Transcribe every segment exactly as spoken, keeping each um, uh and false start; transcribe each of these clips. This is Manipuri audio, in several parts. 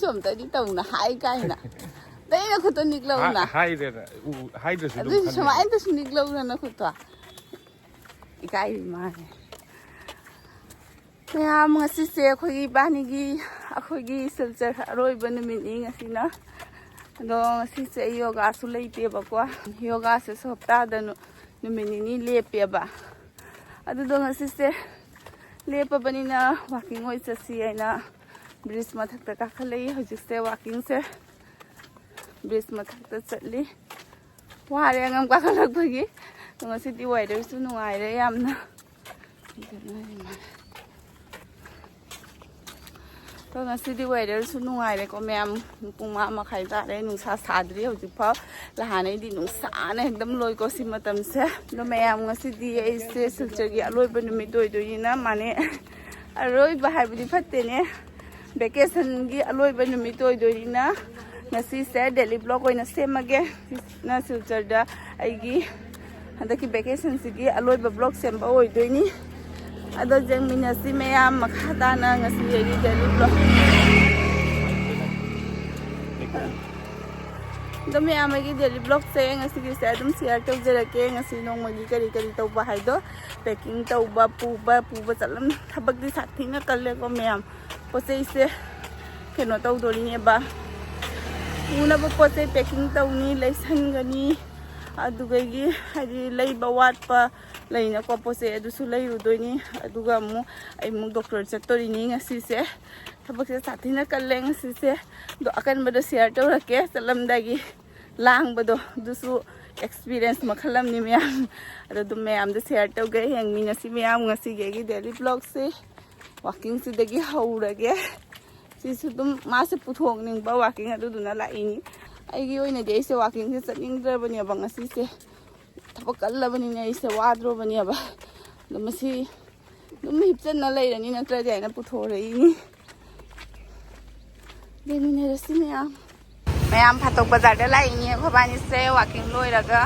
ꯁꯣꯝꯇꯗꯤ ꯇꯧꯅ ꯍꯥꯏ ꯀꯥꯏꯅ꯫ ꯑꯗꯩ ꯅꯈꯨꯠꯇꯣ ꯅꯤꯛꯂꯛꯎꯅ꯫ ꯍꯥꯏꯗ꯭ꯔꯦꯅ꯫ ꯎ-, ꯍꯥꯏꯗ꯭ꯔꯁꯨ ꯑꯗꯨꯝ ꯑꯗꯨꯏꯁꯨ ꯈꯪꯉꯦ꯫ ꯁꯨꯃꯥꯏꯅꯁꯨ ꯅꯤꯛꯂꯛꯎꯅ ꯅꯈꯨꯠꯇꯣ꯫ ꯏꯀꯥꯏꯔꯤ ꯃꯥꯜꯂꯦ꯫ ꯃꯌꯥꯝ, ꯉꯁꯤꯁꯦ ꯑꯩꯈꯣꯏꯒꯤ ꯏꯕꯥꯅꯤꯒꯤ, ꯑꯩꯈꯣꯏꯒꯤ ꯁꯤꯜꯆꯔ ꯑꯔꯣꯏꯕ ꯅꯨꯃꯤꯠꯅꯤ ꯉꯁꯤꯅ꯫ ꯑꯗꯣ ꯉꯁꯤꯁꯦ ꯑꯩ ꯌꯣꯒꯥꯁꯨ ꯂꯩꯇꯦꯕꯀꯣ꯫ ꯌꯣꯒꯥꯁꯤꯁꯨ ꯍꯞꯇꯥꯗ ꯅꯨ-, ꯅꯨꯃꯤꯠ ꯅꯤꯅꯤ ꯂꯦꯞꯄꯦꯕ꯫ ꯑꯗꯨꯗꯣ ꯉꯁꯤꯁꯦ ꯂꯦꯞꯄꯕꯅꯤꯅ walking ꯑꯣꯏ ꯆꯠꯁꯤ ꯍꯥꯏꯅ bridge ꯃꯊꯛꯇ ꯀꯥꯈꯠꯂꯛꯏ꯫ ꯍꯧꯖꯤꯛꯁꯦ walkingꯁꯦ bridge ꯃꯊꯛꯇ ꯆꯠꯂꯤ꯫ ꯋꯥꯔꯦ ꯑꯉꯝ ꯀꯥꯈꯠꯂꯛꯄꯒꯤ꯫ ꯑꯗꯣ ꯉꯁꯤꯗꯤ weatherꯁꯨ ꯅꯨꯡꯉꯥꯏꯔꯦ ꯌꯥꯝꯅ꯫ ꯑꯗꯣ ꯉꯁꯤꯗꯤ weatherꯁꯨ ꯅꯨꯡꯉꯥꯏꯔꯦꯀꯣ ꯃꯌꯥꯝ꯫ ꯄꯨꯡ ꯃꯉꯥ ꯃꯈꯥꯏ ꯇꯥꯔꯦ, ꯅꯨꯡꯁꯥ ꯁꯥꯗ꯭ꯔꯤ ꯍꯧꯖꯤꯛꯐꯥꯎ꯫ ꯅꯍꯥꯟꯅꯩꯗꯤ ꯅꯨꯡꯁꯥꯅ ꯍꯦꯛꯇ ꯂꯣꯏꯀꯣ ꯁꯤ ꯃꯇꯝꯁꯦ꯫ ꯑꯗꯣ ꯃꯌꯥꯝ, ꯉꯁꯤꯗꯤ ꯑꯩꯁꯦ ꯁꯤꯜꯆꯔꯒꯤ ꯑꯔꯣꯏꯕ ꯅꯨꯃꯤꯠ ꯑꯣꯏꯗꯣꯏꯅꯤꯅ, ꯃꯥꯅꯦ, ꯑꯔꯣꯏꯕ ꯍꯥꯏꯕꯗꯤ ꯐꯠꯇꯦꯅꯦ, vacationꯒꯤ ꯑꯂꯣꯏꯕ ꯅꯨꯃꯤꯠ ꯑꯣꯏꯗꯣꯏꯅꯤꯅ ꯉꯁꯤꯁꯦ daily vlog ꯑꯣꯏꯅ ꯁꯦꯝꯃꯒꯦ꯫ ꯁꯤꯅ ꯁꯤꯜꯆꯔꯗ ꯑꯩꯒꯤ ꯍꯟꯗꯛꯀꯤ vacationꯁꯤꯒꯤ ꯑꯂꯣꯏꯕ vlog ꯁꯦꯝꯕ ꯑꯣꯏꯗꯣꯏꯅꯤ꯫ ꯑꯗꯣ ꯌꯦꯡꯃꯤꯟꯅꯁꯤ ꯃꯌꯥꯝ ꯃꯈꯥ ꯇꯥꯅ ꯉꯁꯤ ꯑꯩꯒꯤ daily vlog꯫ ꯑꯗꯣ ꯃꯌꯥꯝ, ꯑꯩꯒꯤ daily vlogꯁꯦ ꯉꯁꯤꯒꯤꯁꯦ ꯑꯗꯨꯝ share ꯇꯧꯖꯔꯛꯀꯦ꯫ ꯉꯁꯤ ꯅꯣꯡꯃꯒꯤ ꯀꯔꯤ ꯀꯔꯤ ꯇꯧꯕ ꯍꯥꯏꯗꯣ, packing ꯇꯧꯕ, ꯄꯨꯕ, ꯄꯨꯕ ꯆꯠꯂꯝ-, ꯊꯕꯛꯇꯤ ꯁꯥꯊꯤꯅ ꯀꯜꯂꯦꯀꯣ ꯃꯌꯥꯝ꯫ ꯄꯣꯠ ꯆꯩꯁꯦ ꯀꯩꯅꯣ ꯇꯧꯗꯣꯔꯤꯅꯦꯕ, ꯄꯨꯅꯕ ꯄꯣꯠ ꯆꯩ packing ꯇꯧꯅꯤ, ꯂꯩꯁꯟꯒꯅꯤ, ꯑꯗꯨꯗꯒꯤ ꯍꯥꯏꯗꯤ ꯂꯩꯕ ꯋꯥꯠꯄ ꯂꯩꯅꯀꯣ, ꯄꯣꯠ ꯆꯩ ꯑꯗꯨꯁꯨ ꯂꯩꯔꯨꯗꯣꯏꯅꯤ꯫ ꯑꯗꯨꯒ ꯑꯃꯨꯛ ꯑꯩ ꯑꯃꯨꯛ doctor ꯆꯠꯇꯣꯔꯤꯅꯤ ꯉꯁꯤꯁꯦ꯫ ꯊꯕꯛꯁꯦ ꯁꯥꯊꯤꯅ ꯀꯜꯂꯦ ꯉꯁꯤꯁꯦ꯫ ꯑꯗꯣ ꯑꯀꯟꯕꯗꯣ share ꯇꯧꯔꯛꯀꯦ꯫ ꯆꯠꯂꯝꯗꯥꯏꯒꯤ ꯂꯥꯡꯕꯗꯣ ꯑꯗꯨꯁꯨ experience ꯃꯈꯜ ꯑꯃꯅꯤ ꯃꯌꯥꯝ꯫ ꯑꯗꯣ ꯑꯗꯨꯝ ꯃꯌꯥꯝꯗ share ꯇꯧꯒꯦ, ꯌꯦꯡꯃꯤꯟꯅꯁꯤ ꯃꯌꯥꯝ꯫ ꯉꯁꯤꯒꯤ ꯑꯩꯒꯤ daily vlogꯁꯦ walkingꯁꯤꯗꯒꯤ ꯍꯧꯔꯒꯦ꯫ ꯁꯤꯁꯨ ꯑꯗꯨꯝ ꯃꯥꯁꯦ ꯄꯨꯊꯣꯛꯅꯤꯡꯕ walking ꯑꯗꯨꯗꯨꯅ ꯂꯥꯛꯏꯅꯤ꯫ ꯑꯩꯒꯤ ꯑꯣꯏꯅꯗꯤ ꯑꯩꯁꯦ walkingꯁꯦ ꯆꯠꯅꯤꯡꯗ꯭ꯔꯕꯅꯦꯕ ꯉꯁꯤꯁꯦ꯫ ꯊꯕꯛ ꯀꯜꯂꯕꯅꯤꯅ ꯑꯩꯁꯦ ꯋꯥꯗ꯭ꯔꯣꯕꯅꯦꯕ꯫ ꯑꯗꯣ ꯃꯁꯤ ꯑꯗꯨꯝ ꯍꯤꯞꯆꯟꯅ ꯂꯩꯔꯅꯤ ꯅꯠꯇ꯭ꯔꯗꯤ ꯍꯥꯏꯅ ꯄꯨꯊꯣꯔꯛꯏꯅꯤ꯫ ꯂꯩꯃꯤꯟꯅꯔꯁꯤ ꯃꯌꯥꯝ꯫ ꯃꯌꯥꯝ ꯐꯥꯇꯣꯛ ꯕꯖꯥꯔꯗ ꯂꯥꯛꯏꯅꯤ ꯑꯩꯈꯣꯏꯕꯥꯅꯤꯁꯦ walking ꯂꯣꯏꯔꯒ꯫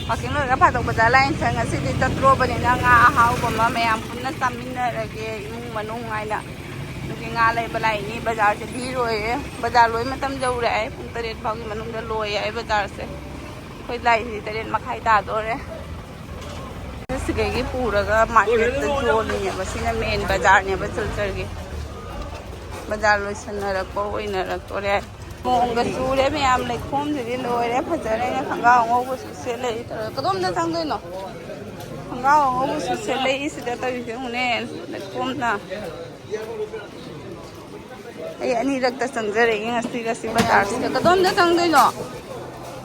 Walking ꯂꯣꯏꯔꯒ ꯐꯥꯇꯣꯛ ꯕꯖꯥꯔ ꯂꯥꯛꯏꯅꯤ꯫ ꯉꯁꯤꯗꯤ ꯆꯠꯇ꯭ꯔꯣꯕꯅꯤꯅ ꯉꯥ ꯑꯍꯥꯎꯕ ꯑꯃ ꯃꯌꯥꯝ ꯄꯨꯟꯅ ꯆꯥꯃꯤꯟꯅꯔꯒꯦ ꯏꯃꯨꯡ ꯃꯅꯨꯡ ꯍꯥꯏꯅ꯫ ꯅꯨꯄꯤ ꯉꯥ ꯂꯩꯕ ꯂꯥꯛꯏꯅꯤ꯫ ꯕꯖꯥꯔꯁꯦ ꯚꯤꯔ ꯑꯣꯏꯔꯦ꯫ ꯕꯖꯥꯔ ꯂꯣꯏ ꯃꯇꯝ ꯌꯧꯔꯦ ꯍꯥꯏ꯫ ꯄꯨꯡ ꯇꯔꯦꯠ ꯐꯥꯎꯒꯤ ꯃꯅꯨꯡꯗ ꯂꯣꯏꯌꯦ ꯍꯥꯏ ꯕꯖꯥꯔꯁꯦ꯫ ꯑꯩꯈꯣꯏ ꯂꯥꯛꯏꯁꯤꯗꯤ ꯇꯔꯦꯠ ꯃꯈꯥꯏ ꯇꯥꯗꯣꯔꯦ꯫ ꯁꯤꯗꯒꯤ ꯄꯨꯔꯒ ꯃꯥꯔꯀꯦꯠꯇ ꯌꯣꯜꯂꯤꯅꯦꯕ꯫ ꯁꯤꯅ ꯃꯦꯟ ꯕꯖꯥꯔꯅꯦꯕ ꯁꯤꯜꯆꯔꯒꯤ꯫ ꯕꯖꯥꯔ ꯂꯣꯏꯁꯟꯅꯔꯛꯄ ꯑꯣꯏꯅꯔꯛꯇꯣꯔꯦ꯫ ꯅꯣꯡꯒ ꯆꯨꯔꯦ ꯃꯌꯥꯝ꯫ ꯂꯩꯈꯣꯝꯁꯤꯗꯤ ꯂꯣꯏꯔꯦ꯫ ꯐꯖꯔꯦ꯫ ꯈꯣꯡꯒ꯭ꯔꯥꯎ ꯑꯉꯧꯕꯁꯨ ꯁꯦꯠꯂꯛꯏ꯫ ꯀꯗꯣꯝꯗ ꯆꯪꯗꯣꯏꯅꯣ? ꯈꯣꯡꯒ꯭ꯔꯥꯎ ꯑꯉꯧꯕꯁꯨ ꯁꯦꯠꯂꯛꯏ꯫ ꯁꯤꯗ ꯇꯧꯔꯤꯁꯦ ꯌꯦꯡꯉꯨꯅꯦ꯫ ꯂꯩꯈꯣꯝꯅ꯫ ꯑꯩ ꯑꯅꯤꯔꯛꯇ ꯆꯪꯖꯔꯛꯏ ꯉꯁꯤ, ꯉꯁꯤ ꯕꯖꯥꯔꯁꯤꯗ꯫ ꯀꯗꯣꯝꯗ ꯆꯪꯗꯣꯏꯅꯣ?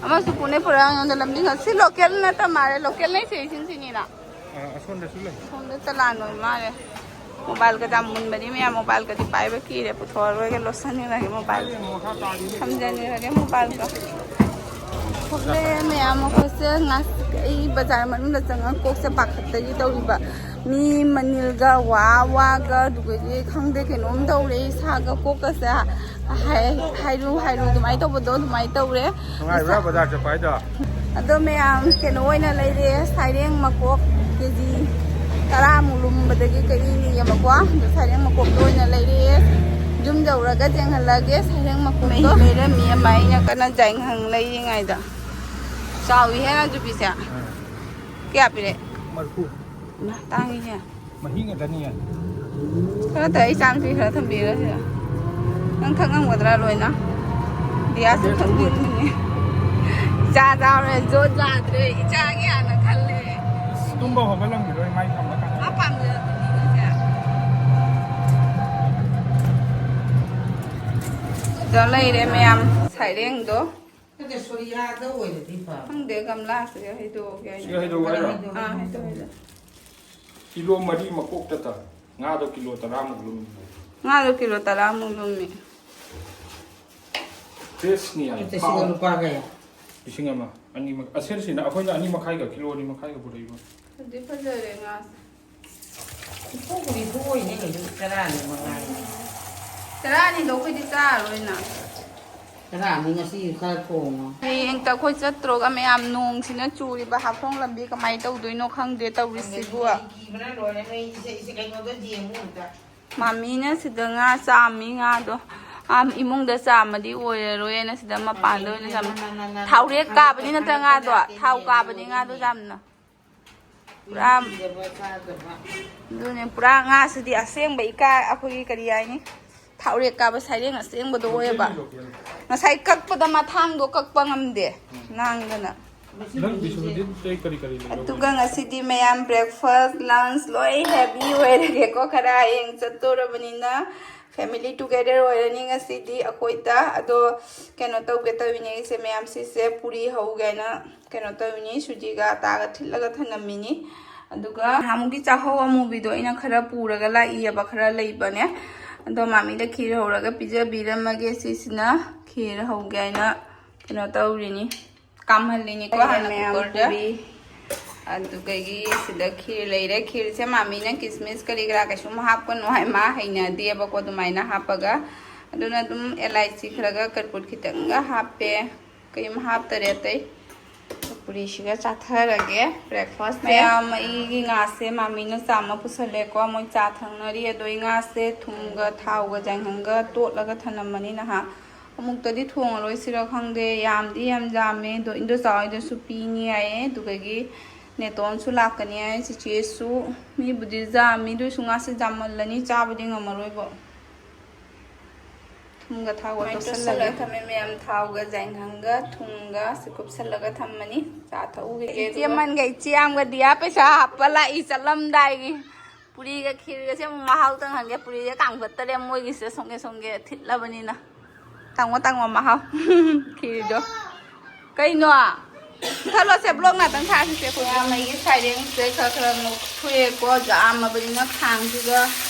ꯑꯃꯁꯨ ꯄꯨꯅꯦ ꯄꯨꯔꯥ ꯑꯩꯉꯣꯟꯗ ꯂꯝꯕꯤ ꯉ-, ꯁꯤ ꯂꯣꯀꯦꯜ ꯅꯠꯇ ꯃꯥꯜꯂꯦ꯫ ꯂꯣꯀꯦꯜ ꯅꯠꯇꯦ, ꯏꯁꯤꯡ ꯁꯤꯅꯤꯅ꯫ ꯑ, ꯑꯁꯣꯝꯗꯁꯨ ꯂꯩ꯫ ꯁꯣꯝꯗ ꯆꯂꯥꯟ ꯑꯣꯏ ꯃꯥꯜꯂꯦ꯫ ꯃꯣꯕꯥꯏꯜꯒ ꯌꯥꯝ ꯃꯨꯟꯕꯅꯤ ꯃꯌꯥꯝ꯫ ꯃꯣꯕꯥꯏꯜꯒꯗꯤ ꯄꯥꯏꯕ ꯀꯤꯔꯦ꯫ ꯄꯨꯊꯣꯛꯑꯔꯣꯏꯒꯦ, ꯂꯣꯠꯁꯟꯈ꯭ꯔꯒꯦ ꯃꯣꯕꯥꯏꯜ꯫ ꯊꯝꯖꯟꯈ꯭ꯔꯒꯦ ꯃꯣꯕꯥꯏꯜꯒ꯫ ꯊꯣꯛꯂꯛꯑꯦ ꯃꯌꯥꯝ꯫ ꯑꯩꯈꯣꯏꯁꯦ ꯉꯁꯤ ꯑꯩ ꯕꯖꯥꯔ ꯃꯅꯨꯡꯗ ꯆꯪꯉꯒ ꯀꯣꯛꯁꯦ ꯄꯥꯈꯠꯇꯒꯤ ꯇꯧꯔꯤꯕ꯫ ꯃꯤ ꯃꯅꯤꯜꯒ ꯋꯥ ꯋꯥꯒ ꯑꯗꯨꯒꯗꯤ ꯈꯪꯗꯦ ꯀꯩꯅꯣꯝ ꯇꯧꯔꯦ꯫ ꯏꯁꯥꯒ ꯀꯣꯛꯀꯁꯦ ꯍꯥꯏ-, ꯍꯥꯏꯔꯨ ꯍꯥꯏꯔꯨ ꯑꯗꯨꯃꯥꯏꯅ ꯇꯧꯕꯗꯣ ꯑꯗꯨꯃꯥꯏꯅ ꯇꯧꯔꯦ꯫ ꯅꯨꯡꯉꯥꯏꯕ꯭ꯔꯥ ꯕꯖꯥꯔ ꯆꯠꯄ ꯍꯥꯏꯗꯣ? ꯑꯗꯣ ꯃꯌꯥꯝ ꯀꯩꯅꯣ ꯑꯣꯏꯅ ꯂꯩꯔꯦ, ꯁꯥꯏꯔꯦꯡ ꯃꯀꯣꯛ ꯀꯦ ꯖꯤ ꯇꯔꯥꯃꯨꯛ ꯂꯨꯝꯕꯗꯒꯤ ꯀꯛꯏꯅꯦꯕꯀꯣ꯫ ꯑꯗꯣ ꯁꯥꯏꯔꯦꯡ ꯃꯀꯣꯛꯇꯣ ꯑꯣꯏꯅ ꯂꯩꯔꯦ꯫ ꯌꯨꯝ ꯌꯧꯔꯒ ꯊꯦꯡꯍꯜꯂꯒꯦ ꯁꯥꯏꯔꯦꯡ ꯃꯀꯣꯛꯇꯣ꯫ ꯂꯩꯔꯝꯃꯤ ꯑꯃ ꯑꯩꯅ ꯀꯟꯅ ꯖꯥꯏꯉꯪ ꯂꯩꯔꯤꯉꯩꯗ꯫ ꯆꯥꯎꯏꯍꯦ ꯔꯥꯖꯨꯕꯤꯁꯦ꯫ ꯑꯥ꯫ ꯀꯌꯥ ꯄꯤꯔꯦ? ꯃꯔꯤꯐꯨ꯫ ꯏꯃꯥ, ꯇꯥꯡꯉꯤꯍꯦ꯫ ꯃꯍꯤ ꯉꯥꯛꯇꯅꯤꯌꯦ꯫ ꯈꯔ ꯇꯧ, ꯑꯩ ꯆꯥꯝꯃꯁꯤ ꯈꯔ ꯊꯝꯕꯤꯔꯁꯤꯔ? ꯅꯪ ꯊꯛ ꯉꯝꯒꯗ꯭ꯔꯥ ꯂꯣꯏꯅ? ꯗꯤꯌꯥꯁꯨ ꯊꯛꯅꯤꯡꯕꯅꯦ꯫ ꯏꯆꯥ ꯆꯥꯎꯔꯦ, ꯖꯣꯠ ꯌꯥꯗ꯭ꯔꯦ, ꯏꯆꯥꯒꯤ ꯍꯥꯟꯅ ꯈꯜꯂꯦ꯫ ꯑꯁ, ꯇꯨꯝꯕ ꯍꯧꯒꯠꯂꯝꯈꯤꯔꯣꯏ, ꯃꯥꯏ ꯊꯝꯕ ꯀꯥꯟꯗ꯫ ꯃꯥ ꯄꯥꯝꯖꯔꯛꯄꯅꯤꯅꯦ ꯏꯆꯦ꯫ ꯁꯤꯗ ꯂꯩꯔꯦ ꯃꯌꯥꯝ, ꯁꯥꯏꯔꯦꯡꯗꯣ꯫ ꯅꯠꯇꯦ, ꯁꯣꯔꯤꯌꯥꯗ ꯑꯣꯏꯔꯗꯤ ꯐꯕ꯫ ꯈꯪꯗꯦ, ꯒꯝꯂꯥꯁꯤꯒ ꯍꯩꯗꯣꯛꯑꯒꯦ ꯍꯥꯏꯅ꯫ ꯁꯤ ꯍꯩꯗꯣꯛꯑꯣ ꯍꯥꯏꯔꯣ? ꯑꯥ, ꯍꯩꯗꯣꯛꯑꯣ, ꯍꯩꯗꯣꯛꯑꯣ꯫ ꯀꯤꯂꯣ ꯃꯔꯤ ꯃꯀꯣꯛꯇ ꯇꯥ-, ꯉꯥꯗꯣ ꯀꯤꯂꯣ ꯇꯔꯥꯃꯨꯛ ꯂꯨꯝꯃꯤ꯫ ꯉꯥꯗꯣ ꯀꯤꯂꯣ ꯇꯔꯥꯃꯨꯛ ꯂꯨꯝꯃꯤ꯫ ꯐ꯭ꯔꯦꯁꯅꯤ ꯍꯥꯏ꯫ ꯅꯠꯇꯦ, ꯁꯤꯗ ꯂꯨꯄꯥ ꯀꯌꯥ? ꯂꯤꯁꯤꯡ ꯑꯃ꯫ ꯑꯅꯤ ꯃꯈ-, ꯑꯁꯦꯜꯁꯤꯅ ꯑꯩꯈꯣꯏꯅ ꯑꯅꯤ ꯃꯈꯥꯏꯒ ꯀꯤꯂꯣ ꯑꯅꯤ ꯃꯈꯥꯏꯒ ꯄꯨꯔꯛꯏꯕ꯫ ꯐꯗꯤ ꯐꯖꯔꯦ ꯉꯥꯁꯦ꯫ ꯏꯊꯣꯛꯄꯨꯗꯤ ꯊꯣꯛꯑꯣꯏꯅꯦ, ꯀꯩꯁꯨ ꯆꯔꯥ ꯑꯅꯤ ꯃꯉꯥꯏ꯫ ꯆꯔꯥ ꯑꯅꯤꯗꯣ ꯑꯩꯈꯣꯏꯗꯤ ꯆꯥꯔꯔꯣꯏꯅ꯫ ꯆꯔꯥ ꯑꯅꯤ ꯉꯁꯤ ꯈꯔ ꯊꯣꯡꯉꯣ꯫ ꯍꯌꯦꯡꯇ ꯑꯩꯈꯣꯏ ꯆꯠꯇ꯭ꯔꯣꯒ ꯃꯌꯥꯝ ꯅꯣꯡꯁꯤꯅ ꯆꯨꯔꯤꯕ ꯍꯥꯐꯂꯣꯡ ꯂꯝꯕꯤ ꯀꯃꯥꯏꯅ ꯇꯧꯗꯣꯏꯅꯣ ꯈꯪꯗꯦ ꯇꯧꯔꯤꯁꯤꯕꯨ꯫ ꯀꯤꯕꯅ ꯂꯣꯏꯔꯦ ꯅꯣꯏ꯫ ꯏꯁꯩ, ꯏꯁꯩ ꯀꯩꯅꯣꯗꯣ ꯌꯦꯡꯉꯨ ꯑꯝꯇ꯫ ꯃꯥꯃꯤꯅ ꯁꯤꯗ ꯉꯥ ꯆꯥꯝꯃꯤ, ꯉꯥꯗꯣ꯫ ꯑꯥ, ꯏꯃꯨꯡꯗ ꯆꯥꯝꯃꯗꯤ ꯑꯣꯏꯔꯔꯣꯏꯅ ꯁꯤꯗ ꯃꯄꯥꯟꯗ ꯑꯣꯏꯅ ꯆꯥꯝꯃꯤ꯫ ꯊꯥꯎꯔꯦꯛ ꯀꯥꯕꯅꯤ ꯅꯠꯇ꯭ꯔ ꯉꯥꯗꯣ? ꯊꯥꯎ ꯀꯥꯕꯅꯤ ꯉꯥꯗꯣ ꯌꯥꯝꯅ꯫ ꯄꯨꯔꯥ ꯑꯗꯨꯅꯦ, ꯄꯨꯔꯥ ꯉꯥꯁꯤꯗꯤ ꯑꯁꯦꯡꯕ ꯏꯀꯥ ꯑꯩꯈꯣꯏꯒꯤ ꯀꯔꯤ ꯍꯥꯏꯅꯤ, ꯊꯥꯎꯔꯦꯛ ꯀꯥꯕ ꯁꯩꯔꯦꯡ ꯑꯁꯦꯡꯕꯗꯣ ꯑꯣꯏꯌꯦꯕ꯫ ꯉꯁꯥꯏ ꯀꯛꯄꯗ ꯃꯊꯥꯡꯗꯣ ꯀꯛꯄ ꯉꯝꯗꯦ, ꯅꯥꯡꯗꯅ꯫ ꯅꯪ ꯕꯤꯁ꯭ꯋꯥꯖꯤꯠꯇꯩ ꯀꯔꯤ ꯀꯔꯤ ꯂꯩꯔꯧꯒꯦ? ꯑꯗꯨꯒ ꯉꯁꯤꯗꯤ ꯃꯌꯥꯝ breakfast, lunch ꯂꯣꯏ heavy ꯑꯣꯏꯔꯒꯦꯀꯣ꯫ ꯈꯔ ꯍꯌꯦꯡ ꯆꯠꯇꯣꯔꯕꯅꯤꯅ family together ꯑꯣꯏꯔꯅꯤ ꯉꯁꯤꯗꯤ ꯑꯩꯈꯣꯏꯗ꯫ ꯑꯗꯣ ꯀꯩꯅꯣ ꯇꯧꯒꯦ ꯇꯧꯔꯤꯅꯦ ꯑꯩꯁꯦ, ꯃꯌꯥꯝ ꯁꯤꯁꯦ ꯄꯨꯔꯤ ꯍꯧꯒꯦ ꯍꯥꯏꯅ ꯀꯩꯅꯣ ꯇꯧꯔꯤꯅꯤ, ꯁꯨꯖꯤꯒ ꯑꯇꯥꯒ ꯊꯤꯠꯂꯒ ꯊꯅꯝꯃꯤꯅꯤ꯫ ꯑꯗꯨꯒ ꯅꯍꯥꯟꯃꯨꯛꯀꯤ ꯆꯥꯛꯍꯧ ꯑꯃꯨꯕꯤꯗꯣ ꯑꯩꯅ ꯈꯔ ꯄꯨꯔꯒ ꯂꯥꯛꯏꯑꯕ, ꯈꯔ ꯂꯩꯕꯅꯦ꯫ ꯑꯗꯣ ꯃꯥꯃꯤꯗ ꯈꯤꯔ ꯍꯧꯔꯒ ꯄꯤꯖꯕꯤꯔꯝꯃꯒꯦ꯫ ꯁꯤꯁꯤꯅ ꯈꯤꯔ ꯍꯧꯒꯦ ꯍꯥꯏꯅ ꯀꯩꯅꯣ ꯇꯧꯔꯤꯅꯤ, ꯀꯥꯝꯍꯜꯂꯤꯅꯤꯀꯣ ꯍꯥꯟꯅ ꯃꯌꯥꯝ ꯀꯨꯀꯔꯗ꯫ ꯄꯨꯔꯤ꯫ ꯑꯗꯨꯗꯒꯤ ꯁꯤꯗ ꯈꯤꯔ ꯂꯩꯔꯦ꯫ ꯈꯤꯔꯁꯦ ꯃꯥꯃꯤꯅ ꯀꯤꯁꯃꯤꯁ ꯀꯔꯤ ꯀꯔꯥ ꯀꯩꯁꯨꯝ ꯍꯥꯞꯀꯅꯨ ꯍꯥꯏ, ꯃꯥ ꯍꯩꯅꯗꯦꯕꯀꯣ ꯑꯗꯨꯃꯥꯏꯅ ꯍꯥꯞꯄꯒ꯫ ꯑꯗꯨꯅ ꯑꯗꯨꯝ ꯑꯦꯂꯥꯏꯆꯤ ꯈꯔꯒ ꯀꯔꯄꯨꯠ ꯈꯤꯇꯪꯒ ꯍꯥꯞꯄꯦ, ꯀꯔꯤꯝ ꯍꯥꯞꯇꯔꯦ ꯑꯇꯩ꯫ ꯄꯨꯔꯤꯁꯤꯒ ꯆꯥꯊꯔꯒꯦ breakfast꯫ ꯃꯌꯥꯝ, ꯑꯩꯒꯤ ꯉꯥꯁꯦ ꯃꯥꯃꯤꯅ ꯆꯥꯝꯃ ꯄꯨꯁꯜꯂꯦꯀꯣ, ꯃꯣꯏ ꯆꯥ ꯊꯛꯅꯔꯤ꯫ ꯑꯗꯣ ꯑꯩ ꯉꯥꯁꯦ ꯊꯨꯝꯒ ꯊꯥꯎꯒ ꯌꯥꯏꯉꯪꯒ ꯇꯣꯠꯂꯒ ꯊꯅꯝꯃꯅꯤ ꯅꯍꯥꯟ꯫ ꯑꯃꯨꯛꯇꯗꯤ ꯊꯣꯡꯉꯔꯣꯏꯁꯤꯔ ꯈꯪꯗꯦ, ꯌꯥꯝꯗꯤ ꯌꯥꯝ ꯌꯥꯝꯃꯦ꯫ ꯑꯗꯣ ꯏꯟꯗꯣꯆꯥ ꯍꯣꯏꯗꯁꯨ ꯄꯤꯅꯤ ꯍꯥꯏꯌꯦ, ꯑꯗꯨꯗꯒꯤ ꯅꯦꯇꯣꯟꯁꯨ ꯂꯥꯛꯀꯅꯤ ꯍꯥꯏ, ꯆꯤꯆꯦꯁꯨ꯫ ꯃꯤꯕꯨꯗꯤ ꯌꯥꯝꯃꯤ, ꯑꯗꯨ ꯑꯣꯏꯁꯨ ꯉꯥꯁꯦ ꯌꯥꯝꯃꯜꯂꯅꯤ, ꯆꯥꯕꯗꯤ ꯉꯝꯃꯔꯣꯏꯕ꯫ ꯊꯨꯝꯒ ꯊꯥꯎꯒ ꯁꯨꯃꯥꯏꯅ ꯇꯣꯠꯁꯜꯂꯒ ꯇꯣꯠꯁꯜꯂꯒ ꯊꯝꯃꯦ ꯃꯌꯥꯝ, ꯊꯥꯎꯒ ꯌꯥꯏꯉꯪꯒ ꯊꯨꯝꯒ ꯁꯤ ꯀꯨꯞꯁꯜꯂꯒ ꯊꯝꯃꯅꯤ꯫ ꯆꯥ ꯊꯛꯎꯈꯤꯒꯦ ꯏꯆꯦ ꯑꯗꯨꯒ꯫ ꯑꯃꯟꯒ ꯏꯆꯦ ꯑꯃꯒ ꯗꯤꯌꯥ ꯄꯩꯁꯥ ꯍꯥꯞꯄ ꯂꯥꯛꯏ ꯆꯠꯂꯝꯗꯥꯏꯒꯤ꯫ ꯄꯨꯔꯤꯒ ꯈꯤꯔꯒꯁꯦ ꯑꯃꯨꯛ ꯃꯍꯥꯎ ꯇꯪꯍꯟꯒꯦ꯫ ꯄꯨꯔꯤꯁꯦ ꯀꯥꯡꯕꯠꯇꯔꯦ, ꯃꯣꯏꯒꯤꯁꯦ ꯁꯣꯝꯒꯦ ꯁꯣꯝꯒꯦ ꯊꯤꯠꯂꯕꯅꯤꯅ꯫ ꯇꯪꯉꯣ ꯇꯪꯉꯣ ꯃꯍꯥꯎ꯫ ꯈꯤꯔꯗꯣ꯫ ꯀꯩꯅꯣ? ꯃꯨꯊꯠꯂꯣꯁꯦ, vlog ꯉꯥꯛꯇꯪ ꯊꯥꯁꯤꯁꯦ ꯑꯩꯈꯣꯏꯒꯤ꯫ ꯃꯌꯥꯝ ꯑꯩꯒꯤ ꯁꯥꯏꯔꯦꯡꯁꯦ ꯈꯔ ꯈꯔ ꯉꯧꯊꯣꯛꯑꯦꯀꯣ, ꯌꯥꯝꯃꯕꯅꯤꯅ ꯈꯥꯡꯁꯤꯒ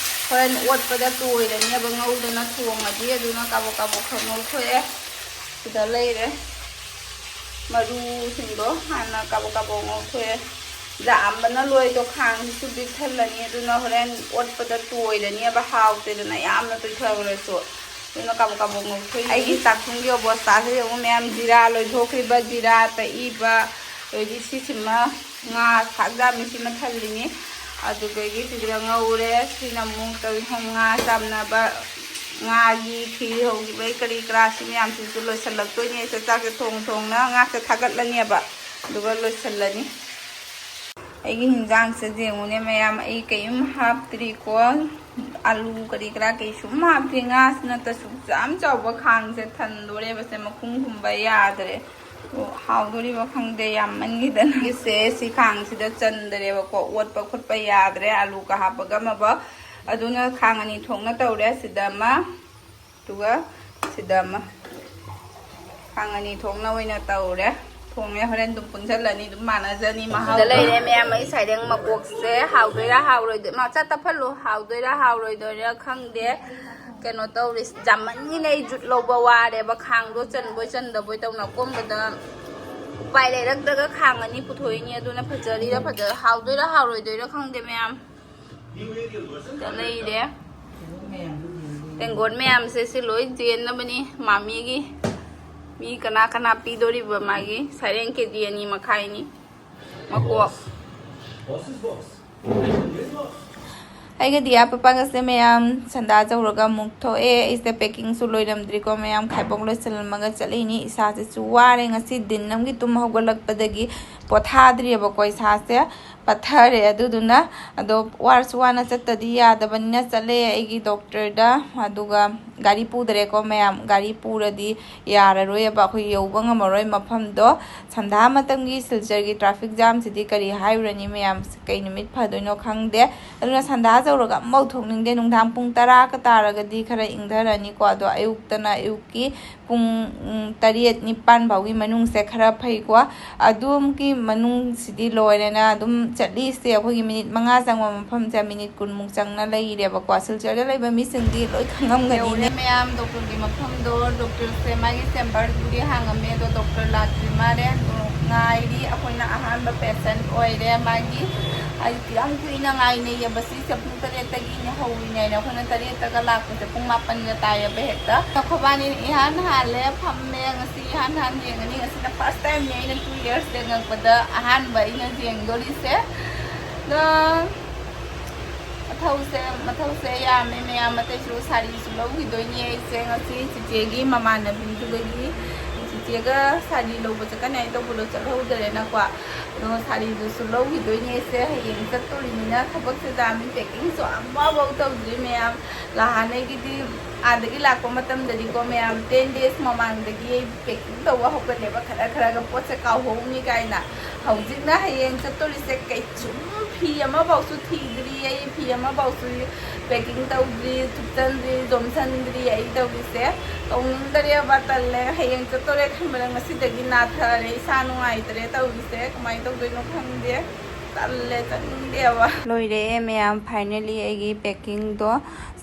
ꯍꯣꯔꯦꯟ ꯑꯣꯠꯄꯗ ꯇꯣꯏꯔꯅꯦꯕ ꯉꯧꯗꯅ ꯊꯣꯡꯉꯗꯤ꯫ ꯑꯗꯨꯅ ꯀꯥꯕꯣꯛ ꯀꯥꯕꯣꯛ ꯈꯔ ꯉꯧꯊꯣꯛꯑꯦ꯫ ꯁꯤꯗ ꯂꯩꯔꯦ꯫ ꯃꯔꯨꯁꯤꯡꯗꯣ ꯍꯥꯟꯅ ꯀꯥꯕꯣꯛ ꯀꯥꯕꯣꯛ ꯉꯧꯊꯣꯛꯑꯦ꯫ ꯌꯥꯝꯕꯅ ꯂꯣꯏꯗꯣ ꯈꯥꯡꯁꯤꯁꯨ ꯄꯤꯛꯊꯜꯂꯅꯤ, ꯑꯗꯨꯅ ꯍꯣꯔꯦꯟ ꯑꯣꯠꯄꯗ ꯇꯣꯏꯔꯅꯦꯕ, ꯍꯥꯎꯇꯦꯗꯅ ꯌꯥꯝꯅ ꯇꯣꯏꯊꯈ꯭ꯔꯁꯨ꯫ ꯑꯗꯨꯅ ꯀꯥꯕꯣꯛ ꯀꯥꯕꯣꯛ ꯉꯧꯊꯣꯛꯏ꯫ ꯑꯩꯒꯤ ꯆꯥꯛꯈꯨꯝꯒꯤ ꯑꯣꯕꯁꯇꯥꯁꯦ ꯌꯦꯡꯉꯨ ꯃꯌꯥꯝ, ꯖꯤꯔꯥ ꯂꯣꯏꯊꯣꯛꯈ꯭ꯔꯤꯕ, ꯖꯤꯔꯥ ꯇꯛꯏꯕ, ꯑꯗꯩꯗꯤ ꯁꯤꯁꯤꯃ ꯉꯥ ꯊꯥꯛ ꯌꯥꯝꯃꯤ ꯁꯤꯃ ꯊꯜꯂꯤꯅꯤ꯫ ꯑꯗꯨꯗꯒꯤ ꯁꯤꯗ ꯉꯧꯔꯦ꯫ ꯁꯤꯅ ꯑꯃꯨꯛ ꯇꯧꯔꯤ ꯉꯥ ꯆꯥꯝꯅꯕ, ꯉꯥꯒꯤ ꯐꯤ ꯍꯧꯈꯤꯕꯩ ꯀꯔꯤ ꯀꯔꯥ ꯁꯤ ꯃꯌꯥꯝꯁꯤꯁꯨ ꯂꯣꯏꯁꯤꯜꯂꯛꯇꯣꯏꯅꯦ꯫ ꯑꯩꯁꯦ ꯆꯥꯛꯁꯦ ꯊꯣꯡ ꯊꯣꯡꯅ ꯉꯥꯁꯦ ꯊꯥꯒꯠꯂꯅꯦꯕ, ꯑꯗꯨꯒ ꯂꯣꯏꯁꯤꯜꯂꯅꯤ꯫ ꯑꯩꯒꯤ ꯍꯤꯟꯖꯥꯡꯁꯦ ꯌꯦꯡꯉꯨꯅꯦ ꯃꯌꯥꯝ, ꯑꯩ ꯀꯩꯝ ꯍꯥꯞꯇ꯭ꯔꯤꯀꯣ꯫ ꯑꯂꯨ ꯀꯔꯤ ꯀꯔꯥ ꯀꯩꯁꯨꯝ ꯍꯥꯞꯇ꯭ꯔꯤ꯫ ꯉꯥꯁꯤꯅ ꯇꯁꯨꯛ ꯌꯥꯝ ꯆꯥꯎꯕ ꯈꯥꯡꯁꯦ ꯊꯟꯗꯣꯔꯦꯕꯁꯦ, ꯃꯈꯨꯝ ꯈꯨꯝꯕ ꯌꯥꯗ꯭ꯔꯦ꯫ ꯑꯣ, ꯍꯥꯎꯗꯣꯔꯤꯕ ꯈꯪꯗꯦ, ꯌꯥꯝꯃꯟꯈꯤꯗꯅ꯫ ꯁꯦ ꯁꯤ ꯈꯥꯡꯁꯤꯗ ꯆꯟꯗꯔꯦꯕꯀꯣ, ꯑꯣꯠꯄ ꯈꯣꯠꯄ ꯌꯥꯗ꯭ꯔꯦ, ꯑꯂꯨꯒ ꯍꯥꯞꯄꯒ ꯑꯃꯕ꯫ ꯑꯗꯨꯅ ꯈꯥꯡ ꯑꯅꯤ ꯊꯣꯛꯅ ꯇꯧꯔꯦ, ꯁꯤꯗ ꯑꯃ, ꯑꯗꯨꯒ ꯁꯤꯗ ꯑꯃ꯫ ꯈꯥꯡ ꯑꯅꯤ ꯊꯣꯛꯅ ꯑꯣꯏꯅ ꯇꯧꯔꯦ꯫ ꯊꯣꯡꯉꯦ, ꯍꯣꯔꯦꯟ ꯑꯗꯨꯝ ꯄꯨꯟꯁꯤꯜꯂꯅꯤ, ꯑꯗꯨꯝ ꯃꯥꯟꯅꯖꯅꯤ ꯃꯍꯥꯎ꯫ ꯁꯤꯗ ꯂꯩꯔꯦ ꯃꯌꯥꯝ, ꯑꯩ ꯁꯥꯏꯗꯪ ꯃꯀꯣꯛꯁꯦ ꯍꯥꯎꯗꯣꯏꯔꯥ ꯍꯥꯎꯔꯣꯏꯗꯣꯏ-, ꯃꯆꯥ ꯇꯞꯍꯜꯂꯨ, ꯍꯥꯎꯗꯣꯏꯔꯥ ꯍꯥꯎꯔꯣꯏꯗꯣꯏꯔꯥ ꯈꯪꯗꯦ꯫ ꯀꯩꯅꯣ ꯇꯧꯔꯤ, ꯌꯥꯝꯃꯟꯒꯤꯅ ꯑꯩ ꯖꯨꯠ ꯂꯧꯕ ꯋꯥꯔꯦꯕ꯫ ꯈꯥꯡꯗꯣ ꯆꯟꯕꯣꯏ ꯆꯟꯗꯕꯣꯏ ꯇꯧꯅ ꯀꯣꯝꯕꯗ ꯎꯄꯥꯏ ꯂꯩꯔꯛꯇ꯭ꯔꯒ ꯈꯥꯡ ꯑꯅꯤ ꯄꯨꯊꯣꯛꯏꯅꯤ꯫ ꯑꯗꯨꯅ ꯐꯖꯔꯤꯔꯥ ꯐꯖ-, ꯍꯥꯎꯗꯣꯏꯔꯥ ꯍꯥꯎꯔꯣꯏꯗꯣꯏꯔꯥ ꯈꯪꯗꯦ ꯃꯌꯥꯝ꯫ ꯁꯤꯗ ꯂꯩꯔꯦ꯫ ꯇꯦꯡꯒꯣꯠ ꯃꯌꯥꯝꯁꯦ ꯁꯤ ꯂꯣꯏ ꯆꯦꯟꯅꯕꯅꯤ ꯃꯥꯃꯤꯒꯤ꯫ ꯃꯤ ꯀꯅꯥ ꯀꯅꯥ ꯄꯤꯗꯣꯔꯤꯕ ꯃꯥꯒꯤ? ꯁꯔꯦꯡ ꯀꯦ ꯖꯤ ꯑꯅꯤ ꯃꯈꯥꯏꯅꯤ꯫ ꯃꯀꯣꯛ꯫ ꯑꯩꯒ ꯗꯤꯌꯥ ꯄꯄꯥꯒꯁꯦ ꯃꯌꯥꯝ ꯁꯟꯗꯥ ꯆꯧꯔꯒ ꯑꯃꯨꯛ ꯊꯣꯛꯑꯦ꯫ ꯑꯩꯁꯦ ꯄꯦꯀꯤꯡꯁꯨ ꯂꯣꯏꯔꯝꯗ꯭ꯔꯤꯀꯣ ꯃꯌꯥꯝ, ꯈꯥꯏꯕꯣꯛ ꯂꯣꯏꯁꯤꯜꯂꯝꯃꯒ ꯆꯠꯂꯤꯅꯤ꯫ ꯏꯁꯥꯁꯤꯁꯨ ꯋꯥꯔꯦ, ꯉꯁꯤ ꯗꯤꯟ ꯑꯃꯒꯤ ꯇꯨꯝ ꯍꯧꯒꯠꯂꯛꯄꯗꯒꯤ ꯄꯣꯊꯥꯗ꯭ꯔꯤꯑꯕꯀꯣ ꯏꯁꯥꯁꯦ꯫ ꯄꯠꯊꯔꯦ꯫ ꯑꯗꯨꯗꯨꯅ ꯑꯗꯣ ꯋꯥꯔꯁꯨ ꯋꯥꯅ ꯆꯠꯇꯗꯤ ꯌꯥꯗꯕꯅꯤꯅ ꯆꯠꯂꯦ ꯑꯩꯒꯤ ꯗꯣꯛꯇꯔꯗ꯫ ꯑꯗꯨꯒ ꯒꯥꯔꯤ ꯄꯨꯗ꯭ꯔꯦꯀꯣ ꯃꯌꯥꯝ, ꯒꯥꯔꯤ ꯄꯨꯔꯗꯤ ꯌꯥꯔꯔꯣꯏꯕ, ꯑꯩꯈꯣꯏ ꯌꯧꯕ ꯉꯝꯃꯔꯣꯏ ꯃꯐꯝꯗꯣ꯫ ꯁꯟꯗꯥ ꯃꯇꯝꯒꯤ ꯁꯤꯜꯆꯔꯒꯤ ꯇ꯭ꯔꯥꯐꯤꯛ ꯖꯥꯝꯁꯤꯗꯤ ꯀꯔꯤ ꯍꯥꯏꯔꯨꯔꯅꯤ ꯃꯌꯥꯝ, ꯀꯩ ꯅꯨꯃꯤꯠ ꯐꯗꯣꯏꯅꯣ ꯈꯪꯗꯦ꯫ ꯑꯗꯨꯅ ꯁꯟꯗꯥ ꯌꯧꯔꯒ ꯑꯃꯐꯥꯎ ꯊꯣꯛꯅꯤꯡꯗꯦ꯫ ꯅꯨꯡꯗꯥꯡ ꯄꯨꯡ ꯇꯔꯥꯒ ꯇꯥꯔꯒꯗꯤ ꯈꯔ ꯏꯪꯊꯔꯅꯤꯀꯣ꯫ ꯑꯗꯣ ꯑꯌꯨꯛꯇꯅ, ꯑꯌꯨꯛꯀꯤ ꯄꯨꯡ, ꯎꯝ, ꯇꯔꯦꯠ ꯅꯤꯄꯥꯟ ꯐꯥꯎꯒꯤ ꯃꯅꯨꯡꯁꯦ ꯈꯔ ꯐꯩꯀꯣ꯫ ꯑꯗꯨꯝꯒꯤ ꯃꯅꯨꯡꯁꯤꯗꯤ ꯂꯣꯏꯔꯦꯅ ꯑꯗꯨꯝ ꯆꯠꯂꯤꯁꯦ꯫ ꯑꯩꯈꯣꯏꯒꯤ ꯃꯤꯅꯤꯠ ꯃꯉꯥ ꯆꯪꯕ ꯃꯐꯝꯁꯦ ꯃꯤꯅꯤꯠ ꯀꯨꯟꯃꯨꯛ ꯆꯪꯅ ꯂꯩꯔꯦꯕꯀꯣ꯫ ꯁꯤꯜꯆꯔꯗ ꯂꯩꯕ ꯃꯤꯁꯤꯡꯗꯤ ꯂꯣꯏ ꯈꯪꯉꯝꯒꯅꯤꯅꯦ꯫ ꯌꯧꯔꯦ ꯃꯌꯥꯝ, ꯗꯣꯛꯇꯔꯒꯤ ꯃꯐꯝꯗꯣ꯫ ꯗꯣꯛꯇꯔꯁꯦ ꯃꯥꯒꯤ ꯆꯦꯝꯕꯔꯕꯨꯗꯤ ꯍꯥꯡꯉꯝꯃꯦ, ꯑꯗꯣ ꯗꯣꯛꯇꯔ ꯂꯥꯛꯇ꯭ꯔꯤ ꯃꯥꯜꯂꯦ꯫ ꯑꯗꯣ ꯉꯥꯏꯔꯤ꯫ ꯑꯩꯈꯣꯏꯅ ꯑꯍꯥꯟꯕ ꯄꯦꯁꯦꯟ ꯑꯣꯏꯔꯦ ꯃꯥꯒꯤ꯫ ꯑꯩ ꯌꯥꯝ ꯀꯨꯏꯅ ꯉꯥꯏꯅꯩꯌꯦꯕ ꯁꯤꯁꯦ꯫ ꯄꯨꯡ ꯇꯔꯦꯠꯇꯒꯤꯅꯦ ꯍꯧꯔꯤꯅꯦ ꯍꯥꯏꯅ꯫ ꯑꯩꯈꯣꯏꯅ ꯇꯔꯦꯠꯇꯒ ꯂꯥꯛꯄꯁꯦ ꯄꯨꯡ ꯃꯥꯄꯟꯒ ꯇꯥꯏꯌꯦꯕ ꯍꯦꯛꯇ꯫ ꯑꯩꯈꯣꯏꯕꯥꯅꯤꯅ ꯏꯍꯥꯟ ꯍꯥꯜꯂꯦ, ꯐꯝꯃꯦ꯫ ꯉꯁꯤ ꯏꯍꯥꯟ ꯍꯥꯟ ꯌꯦꯡꯉꯅꯤ꯫ ꯉꯁꯤꯅ ꯐꯥꯔꯁ ꯇꯥꯏꯝꯅꯦ ꯑꯩꯅ ꯇꯨ ꯌꯔꯁ ꯌꯦꯡꯉꯛꯄꯗ ꯑꯍꯥꯟꯕ ꯑꯩꯅ ꯌꯦꯡꯗꯣꯔꯤꯁꯦ꯫ ꯑꯗꯣ ꯃꯊꯧꯁꯦ ꯃꯊꯧꯁꯦ ꯌꯥꯝꯃꯦ ꯃꯌꯥꯝ꯫ ꯑꯇꯩꯁꯨ ꯁꯥꯔꯤꯁꯨ ꯂꯧꯈꯤꯗꯣꯏꯅꯦ ꯑꯩꯁꯦ꯫ ꯉꯁꯤ ꯆꯤꯆꯦꯒꯤ ꯃꯃꯥꯟꯅꯕꯤꯗꯨꯗꯒꯤ ꯆꯤꯆꯦꯒ ꯁꯥꯔꯤ ꯂꯧꯕ ꯆꯠꯀꯅꯤ ꯍꯥꯏꯅ ꯇꯧꯕꯗꯣ ꯆꯠꯍꯧꯗꯔꯦꯅꯀꯣ꯫ ꯑꯗꯣ ꯁꯥꯔꯤꯗꯨꯁꯨ ꯂꯧꯈꯤꯗꯣꯏꯅꯦ ꯑꯩꯁꯦ꯫ ꯍꯌꯦꯡ ꯆꯠꯇꯣꯔꯤꯅꯤꯅ ꯊꯕꯛꯁꯦ ꯌꯥꯝꯃꯤ꯫ Packingꯁꯨ ꯑꯃꯐꯥꯎ ꯇꯧꯗ꯭ꯔꯤ ꯃꯌꯥꯝ꯫ ꯅꯍꯥꯟꯉꯩꯒꯤꯗꯤ ꯑꯥꯗꯒꯤ ꯂꯥꯛꯄ ꯃꯇꯝꯗꯗꯤꯀꯣ ꯃꯌꯥꯝ, ten days ꯃꯃꯥꯡꯗꯒꯤ ꯑꯩ packing ꯇꯧꯕ ꯍꯧꯒꯠꯂꯦꯕ, ꯈꯔ ꯈꯔꯒ ꯄꯣꯠꯁꯦ ꯀꯥꯎꯍꯧꯅꯤ ꯀꯥꯏꯅ꯫ ꯍꯧꯖꯤꯛꯅ ꯍꯌꯦꯡ ꯆꯠꯇꯣꯔꯤꯁꯦ ꯀꯩꯁꯨꯝ ꯐꯤ ꯑꯃꯐꯥꯎꯁꯨ ꯊꯤꯗ꯭ꯔꯤ ꯑꯩ, ꯐꯤ ꯑꯃꯐꯥꯎꯁꯨ packing ꯇꯧꯗ꯭ꯔꯤ, ꯊꯨꯞꯆꯟꯗ꯭ꯔꯤ, ꯌꯣꯝꯁꯟꯗ꯭ꯔꯤ꯫ ꯑꯩ ꯇꯧꯔꯤꯁꯦ ꯇꯧꯅꯤꯡꯗꯔꯦꯕ, ꯇꯜꯂꯦ꯫ ꯍꯌꯦꯡ ꯆꯠꯇꯣꯔꯦ ꯈꯟꯕꯗ ꯉꯁꯤꯗꯒꯤ ꯅꯥꯊꯔꯦ, ꯏꯁꯥ ꯅꯨꯡꯉꯥꯏꯇ꯭ꯔꯦ ꯇꯧꯔꯤꯁꯦ꯫ ꯀꯃꯥꯏꯅ ꯇꯧꯗꯣꯏꯅꯣ ꯈꯪꯗꯦ, ꯇꯜꯂꯦ, ꯆꯠꯅꯤꯡꯗꯦꯕ꯫ ꯂꯣꯏꯔꯦ ꯃꯌꯥꯝ, finally ꯑꯩꯒꯤ packingꯗꯣ꯫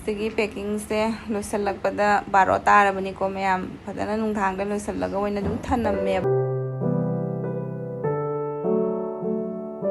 ꯁꯤꯒꯤ packingꯁꯦ ꯂꯣꯏꯁꯤꯜꯂꯛꯄꯗ ꯕꯥꯔꯣ ꯇꯥꯔꯕꯅꯤꯀꯣ ꯃꯌꯥꯝ꯫ ꯐꯖꯅ ꯅꯨꯡꯗꯥꯡꯗ ꯂꯣꯏꯁꯤꯜꯂꯒ ꯑꯣꯏꯅ ꯑꯗꯨꯝ ꯊꯅꯝꯃꯦꯕ꯫